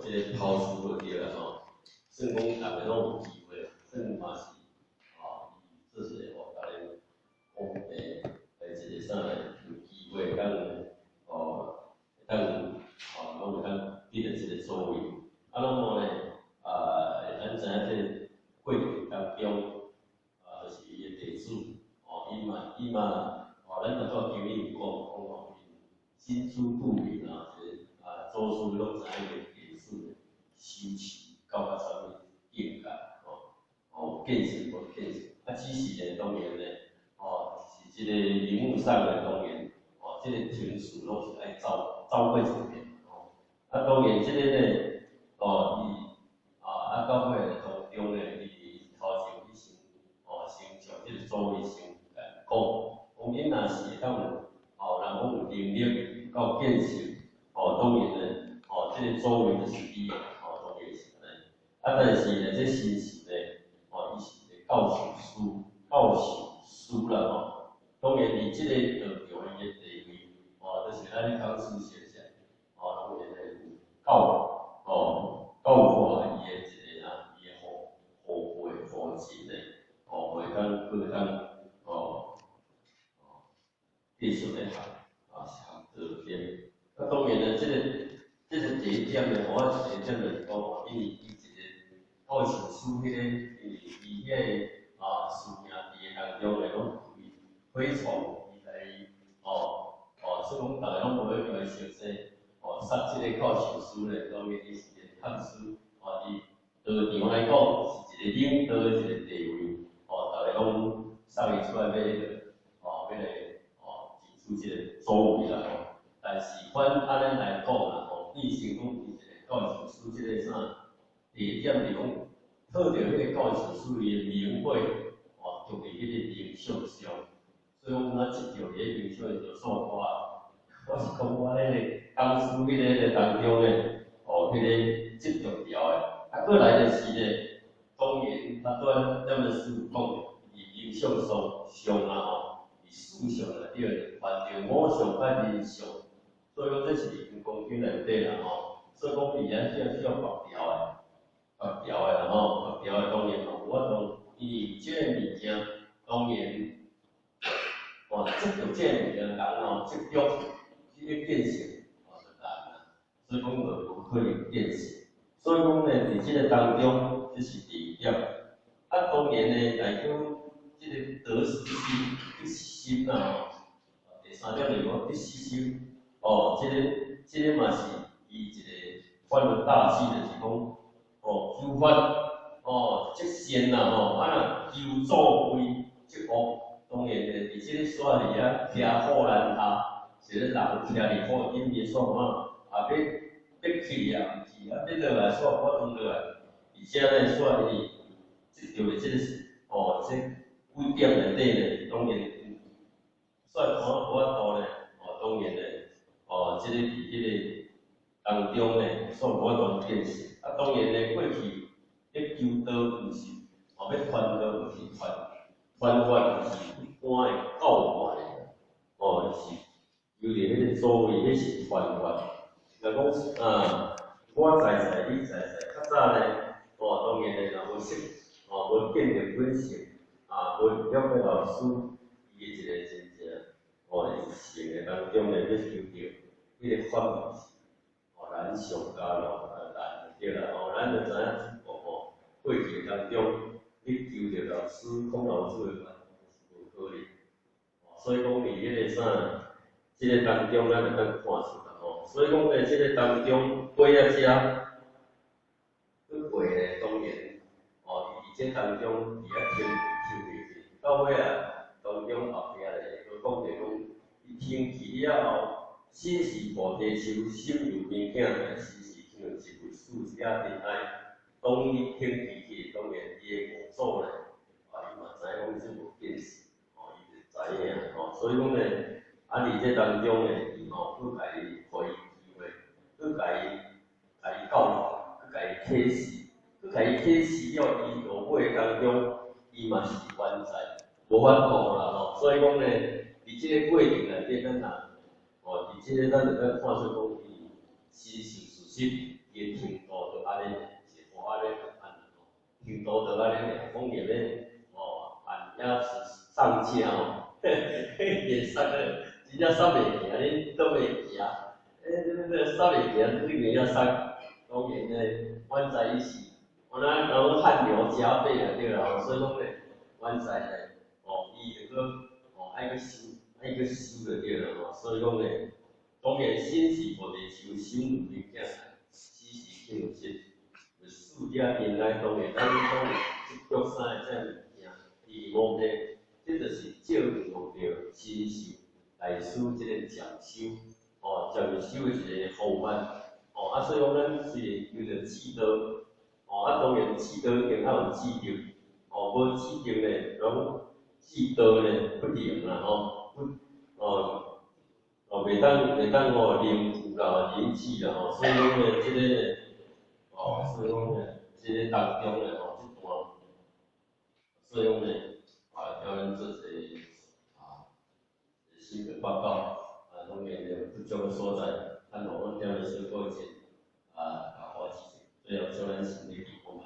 這个拋書就對啦吼，算講逐个攏有機會，算嘛是，哦，這是予逐家講一个啥有機會當哦，當哦，攏會當得著這个座位。啊，那麼呢，啊，咱知影這个過程當中，啊，就是伊的地主，哦，伊嘛，伊嘛，哦，咱拄才經理有講講吼，心知肚明啊，一个啊，祖師攏知影伊的地主修持到甲啥物境界，吼，哦，見性無見性，啊，只是呢，當然呢，哦，是這个螢幕上的當然，哦，這個程序攏是愛走走過一遍，吼，啊，當然這个呢，哦，伊啊，啊，到尾當中呢，伊頭前伊先，哦，先將這个座位先共講，講𪜶若是會當有，哦，人講有能力夠見性，哦，當然呢，哦，這个座位就是伊的，哦，當然是按呢。啊，但是呢，這新時呢，哦，伊是一個教授師，教授師啦吼。當然，佇這个道場伊的地位，哦，就是咱講師先生，哦，當然呢有教，哦，教化伊的一个啊，伊的後後輩後進的，哦，會當閣會當，哦，哦，繼續咧學，啊，學道經。啊，當然呢，這個第一點呢，我一個點就是講，因為伊一個教授師彼個，因為伊彼個啊，師兄弟當中呢，攏推崇伊來，哦，哦，所以講逐个攏無欲共伊相爭，哦，殺這个教授師咧，當然伊是一個探師，哦，佇道場來講是一個領導的一個地位，哦，逐个攏送伊出來欲彼个，哦，欲來，哦，爭取這个座位啦吼。但是反按呢來講啦，吼，變成講伊一個教授師這个啥，第一點是講，討著彼个教授師伊的名諱，哦，著佇彼个形象上，所以講咱執著佇咧形象就數我，我是講我彼个講師彼个當中呢，哦，彼個執著牢的，啊，過來就是咧，當然，他拄仔踮咧師父講，伊形象上上啊吼，伊思想內底傳著五相佮人相，所以講這是佇金剛經內底啦吼，所以講伊遐需要拔掉的，拔掉的啦吼，拔掉的當然嘛有法度，因為這个物件當然，哦，執著這个物件人吼執著，這个見性哦就難啦，所以講就無可能見性。所以講呢，佇這个當中，這是第二點。啊，當然呢，來講這个得失心、得失心啦吼。第三點就是講得失心，哦，這個嘛是伊一個犯了大忌，就是講，哦，求法，哦，則善啦吼，啊若求座位則惡。當然呢，佇這個煞佇遐騎虎難下，一個人徛佇虎頂面煞嘛，啊，欲欲去也毋去，啊，欲落來煞無法度落來，而且呢，煞伊執著的這個哦，這幾點內底呢，當然煞看無法度呢，哦，當然呢，哦，這個佇彼個當中呢，煞無法度見性。啊，當然呢，過去欲求道毋是，哦，欲傳道毋是傳，傳法毋是一般的教化的，哦，是求著彼個座位，彼是傳法。若講啊，我在在，你在在，較早呢，哦，當然呢，若無識，哦，無見著本性，啊，無了解老師伊的一個真正，哦，性的當中呢，欲求著彼個法門是，哦，難上加難，啊難對啦，哦，咱就知影中國吼，過去當中，欲求著老師孔老師的法是無可能，哦，所以講佇彼個啥，這個當中，咱會當看出來吼，所以講佇這個當中，過啊遮，閣過呢，當然，哦，伊佇這當中，佇遐聽聽袂去，到尾啊，當中後壁咧，閣講著講，伊聽去了後，身是菩提樹，心如明鏡，時時親像一佛四者塵埃。當伊聽去去，當然伊的五祖咧，啊，伊嘛知影講這無見性，哦，伊就知影，吼，所以講咧，啊，佇這當中咧，伊吼閣共伊予伊機會，閣共伊共伊教化，閣共伊啟示，閣共伊啟示了，伊落尾當中，伊嘛是完全無法度啦吼。所以講咧，佇這個過程內底，咱若哦，佇這個咱就當看出講，伊親身事實，伊的程度。像多多按呢爾，講入咧，哦，按牙齒上架吼，會捒咧，真正捒袂行，你倒袂行，欸，這捒袂行，你硬要捒，當然咧，阮知伊是，我那講汗流浹背啊，對啦，所以講咧，阮知咧，哦，伊就閣，哦，愛閣修，愛閣修就對啦吼，所以講咧，當然身是菩提樹，心如明鏡台，時時境有色。四者因來當然，咱講執著三个這物件，伊無變，這就是照用著真受大師這个禪修，哦，禪修的一個方法，哦，啊，所以講咱是求著智道，哦，啊，當然智道一定愛有智德，哦，無智德咧，攏智道咧不靈啦，吼，不，哦，哦，袂當吼凝聚啦，凝聚啦，吼，所以講咧，這個咧，哦，所以講咧，這個當中咧，吼，這段，所以講咧，啊，叫咱做一個啊，新的報告，啊，當然咧不足的所在，咱互阮調咧小過一啊，大歡喜，最後祝咱身體健康。